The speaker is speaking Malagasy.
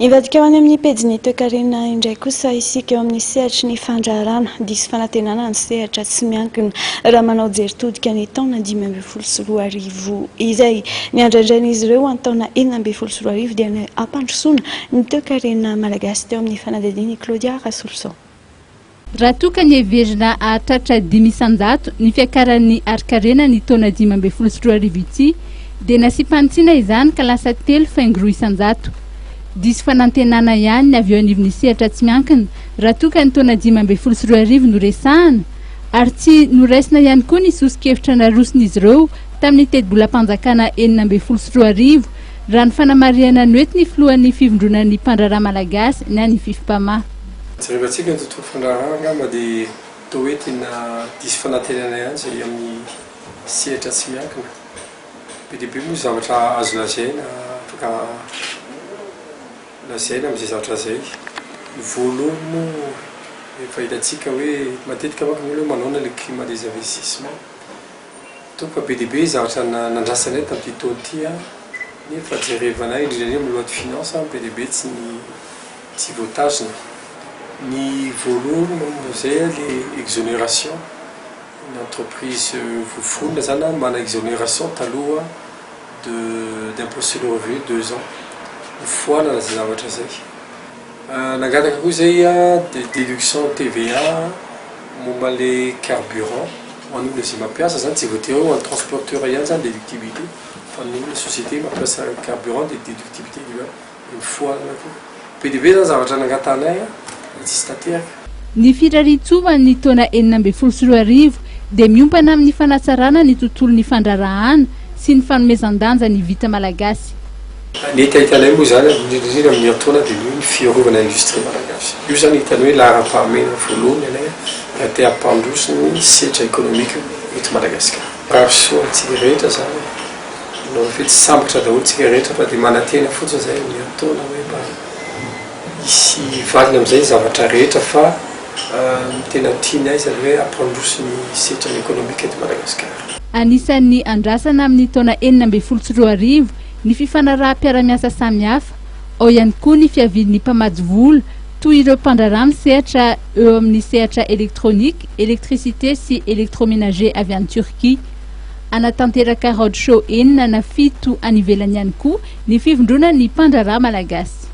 Hivadika ho any amin'ny pejin'ny toekarena indray kosa isika eo amin'ny sehatry ny fandraharahana. Diso fanantenana ny sehatra tsy miankina raha manao jery todika ny taona 2015 izay. Ny andrandrain'izy ireo ho an'ny taona 2016 dia ny hampandrosoana ny toekarena malagasy teo amin'ny fanadihadian'i Claudia Rasoloson. Raha toa ka niheverina hahatratra 5% ny fiakaran'ny harinkarena ny taona 2015 ity dia nasiam-panitsiana izany ka lasa 3,2%. Diso fanantenana ihany ny avy eo anivon'ny sehatra tsy miankina raha toa ka ny taona 2015 no resahana ary tsy noraisina ihany koa ny soso-kevitra naroson'izy ireo tamin'ny tetibolam-panjakana 2016 raha ny fanamarihana noentin'ny filohan'ny fivondronan'ny mpandraharaha malagasy na ny Fifpama. Jerevantsika ny tontolo fandraharahana angamba dia toa hoe tena diso fanantenana ihany izay amin'ny sehatra tsy miankina. Be dia be moa ny zavatra azo lazaina, afaka lazaina amin'izay zavatra izay. Ny voalohany moa efa hitantsika hoe matetika manko ny olona hoe manaona ilay climat des investissements. Toa fa be dia be zavatra nandrasanay tamin'ity taona ity nefa jerevanay indrindra indrindra amin'ny loi de finance be dia be tsy ny Tsy voatazona. Ny voalohany momba izay le exonération, ny entreprise voaforonina zany manana exonération taloha de d'impôt sur le revenu deux ans, nofoanana zay zavatra zay. Nangataka koa zay de déduction TVA momba le carburant ho an'olona izay mampiasa zany, tsy voatery hoe ho an'ny transporteur ihany zany déductibilité fa ny olona société mampiasa carburant de déductibilité. Mifohana koa. Be dia be izany zavatra nangatahanay an, dia tsisy tanteraka. Ny firarian-tsoa ny taona 2016 dia miompana amin'ny fanatsarana ny tontolon'ny fandraharahana sy ny fanomezan-danja ny vita malagasy. Ny hetahetanay moa izany, indrindra indrindra amin'ny herintaona dia ny hoe ny fiarovana ny industrie malagasy. Io izany hitanay hoe laharam-pahamehana voalohany anay raha te hampandroso ny sehatra ekonomika eto Madagasikara. Mirary soa antsika rehetra izany e. Manao fety sambatra daholo tsika rehetra fa dia manantena fotsiny zay amin'ny herintaona hoe mba hisy valiny amin'izay ny zavatra rehetra fa ny tena tianay zany hoe hampandroso ny setrany ekonomika eto Madagasikara. Anisan'ny andrasana amin'ny taona 2016 ny fifanaraham-piarahamiasa samihafa, ao ihany koa ny fiavian'ny mpamatsy vola toy ireo mpandraharaha misehatra eo amin'ny sehatra électronique, électricité sy électroménager avy any Turquie. Hanatanteraka road show enina na fito any ivelany ihany koa ny fivondronan'ny mpandraharaha malagasy.